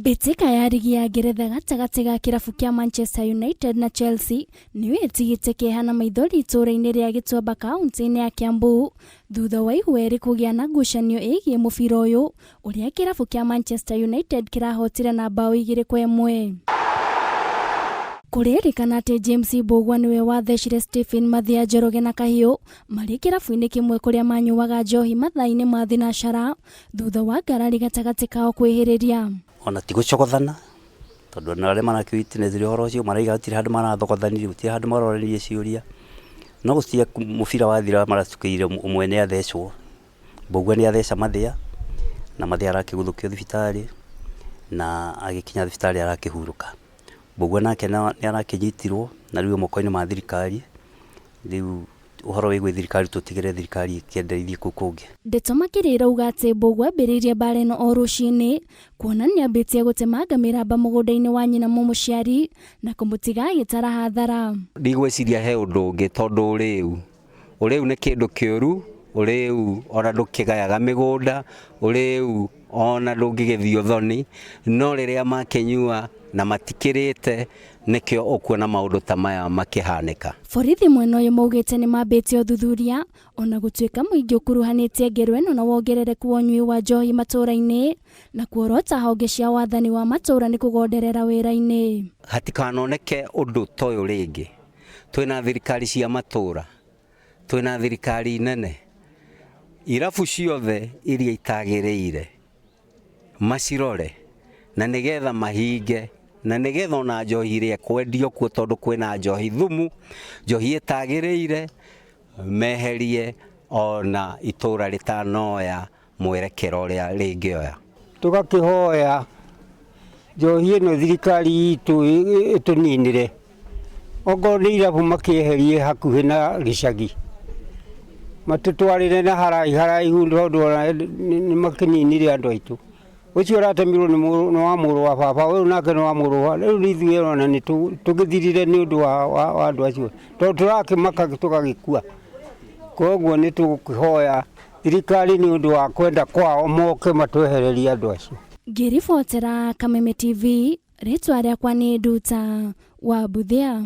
Mbĩtĩka ya rigi ya Ngeretha gatagatĩ ga kĩrabu kĩa Manchester United na Chelsea nĩyo ĩtigĩte kĩeha na maithori itũũra-inĩ rĩa Gĩtuamba kaũntĩ-inĩ ya Kiambu thutha wa Igweri kũgĩa na ngucanio ĩgiĩ mũbira ũyũ ũrĩa kĩrabu kĩa Manchester United kĩrahotire na mbaũ 2-1. Kũrerĩkana atĩ James Mbũgua nĩwe wathecire Stephen Mathia Njoroge na kahiũ marĩ kĩrabu-inĩ kĩmwe kũrĩa manyuaga njohi mathaa-inĩ ma thinacara thutha wa ngarari gatagatĩ kao kwĩhĩrĩria. Ona ti gũcogothana tondũ ona arĩa marakĩwitness ũhoro ũcio maraiga gũtirĩ handũ marathogothanire, gũtirĩ handũ maroranirie ciũria. No gũtirĩ mũbira wathira maracukĩire ũmwe nĩ athecwo, Mbũgua nĩ atheca Mathĩa na Mathĩa arakĩguthũkio thibitarĩ na agĩkinya thibitarĩ arakĩhurũka. Mbũgua nake nĩ arakĩnyitirwo na rĩu e moko-inĩ ma thirikari, rĩu ũhoro wĩ gwĩ thirikari tũtigĩre thirikari ĩkĩendereithie kũu kũngĩ. Ndeto makĩria irauga atĩ Mbũgua ambĩrĩirie mbara ĩno o rũcinĩ kuona nĩambĩtie gũtemanga mĩramba mũgũnda-inĩ wa nyina mũmũciari na kũmũtiga agĩtara hathara. Ndigwĩciria he ũndũ ũngĩ tondũ ũrĩu, ũrĩu nĩ kĩndũ kĩũru, ũrĩu ona ndũkĩgayaga mĩgũnda, ũrĩu ona ndũngĩgĩthiĩ ũthoni, no rĩrĩa makĩnyua na matikĩrĩte nĩkĩo ũkuona maũndũ ta maya makĩhanĩka. Borithi mwena ũyũ maugĩte nĩmambĩtie ũthuthuria ona gũtuĩka mũingĩ ũkuruhanĩtie ngero ĩno na wongerereku wa ũnyui wa njohi matũũra-inĩ na kuorota honge cia wathani wa matũũra nĩ kũgonderera wĩra-inĩ. Hatikanoneke ũndũ ta ũyũ rĩngĩ. Twĩna thirikari cia matũũra, twĩna thirikari nene, irabu ciothe iria itagĩrĩire macirore na nĩgetha mahinge na nĩgetha ona njohi ĩrĩa ĩkwendio kuo tondũ kwĩna njohi thumu, njohi ĩtagĩrĩire, meherie ona itũra rĩtanoya mwerekera ũrĩa rĩngĩoya. Tũgakĩhoya njohi ĩno thirikari itũ ĩtũninĩre, okorwo nĩ irabu makĩeherie hakuhĩ na gĩcagi, matũtwarĩre na haraihu haraihu tondũ ona nĩ makĩninire andũ aitũ. Ũcio ũratemirwo nĩ wa mũrũ wa baba, ũyũ nake nĩ wa mũrũ wa, rĩu ithuĩ ona nĩ tũgĩthirire nĩ ũndũ wa andũ acio, tondũ tũrakĩmaka tũgagĩkua. Koguo nĩ tũgũkĩhoya thirikari nĩ ũndũ wa kwenda kwao moke matwehererie andũ acio. Ngĩribotera Kameme TV, rĩtwa rĩakwa nĩ Nduta wa Mbuthia.